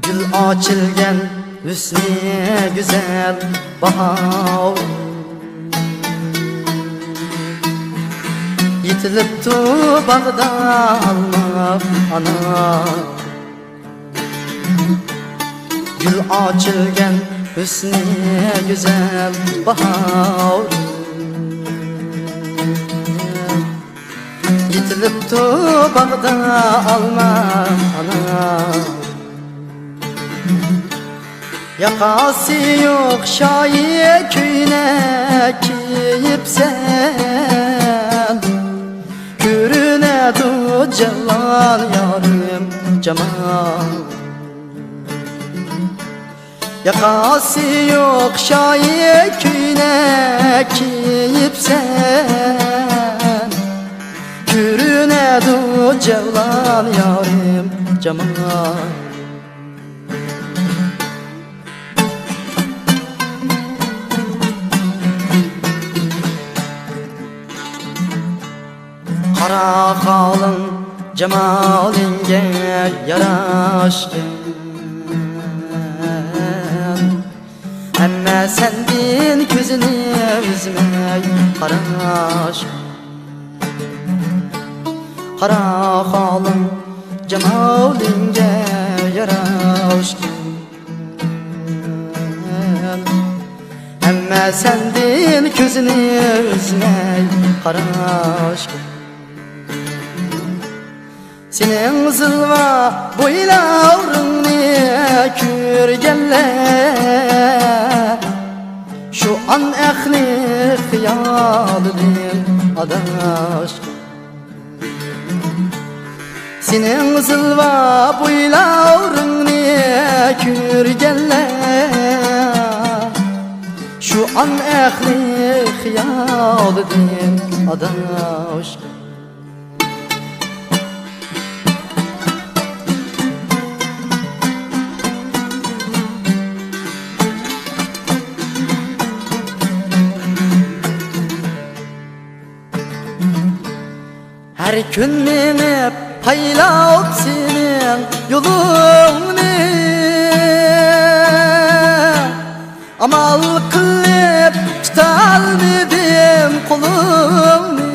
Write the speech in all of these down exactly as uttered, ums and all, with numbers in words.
گۈل ئاچىلگەن ھۆسنى گۈزەل باھار، يېتىلىپتۇ باغدا ئالما، ئانار. گۈل ئاچىلگەن ھۆسنى گۈزەل باھار، يېتىلىپتۇ باغدا ئالما، ئانار. ياقاسى يوق شايى كۆينەك كىيىپسەن، كۆرۈنەدۇ جەۋلان يارىم جامال. ياقاسى يوق شايى كۆينەك كىيىپسەن، كۆرۈنەدۇ جەۋلان يارىم جامال. قارا خالىڭ جامالىڭگە ياراشقىن، ھەممە سەندىن كۆزىنى ئۈزمەي قاراشقىن. قارا خالىڭ جامالىڭگە ياراشقىن، ھەممە سەندىن كۆزىنى ئۈزمەي قاراشقىن. سېنىڭ زىلۋا بويلاۋرىڭنى كۆرگەنلەر شۇ ئان ئەقلى خىيالىدىن ئاداشقان. سېنىڭ زىلۋا بويلاۋرىڭنى كۆرگەنلەر شۇ ئان ئەقلى خىيالىدىن ئاداشقان. ھەر كۈن مېڭىپ پايلاپ سېنىڭ يولۇڭنى، ئامال قىلىپ تۇتالمىدىم قولۇڭنى.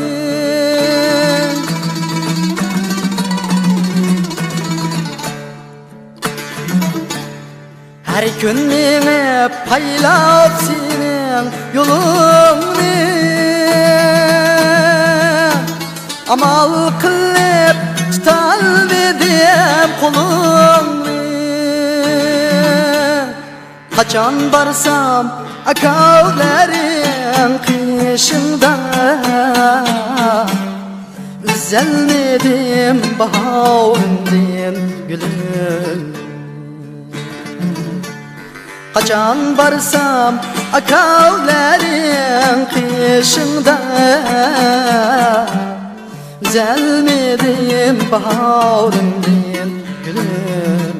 ھەر كۈن مېڭىپ پايلاپ سېنىڭ يولۇڭنى، ئامال قىلىپ تۇتالمىدىم قولۇڭنى. قاچان بارسام ئاكاۋلىرىڭ قېشىڭدا، ئۈزەلمىدىم باھارىمدىن گۈلۈم. قاچان بارسام ئاكاۋلىرىڭ قېشىڭدا، ئۈزەلمىدىم باھارىمدىن گۈلۈم.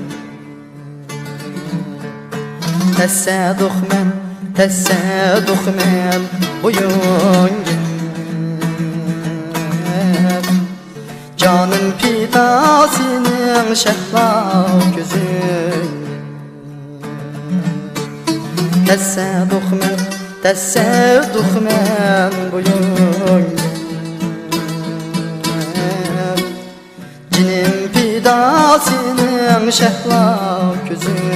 تەسەددۇقمەن، تەسەددۇقمەن بويۇڭغا. جانىم پىدا سېنىڭ شەھلا كۆزۈڭگە. تەسەددۇقمەن، تەسەددۇقمەن بويۇڭغا. جېنىم پىدا سېنىڭ شەھلا كۆزۈڭگە.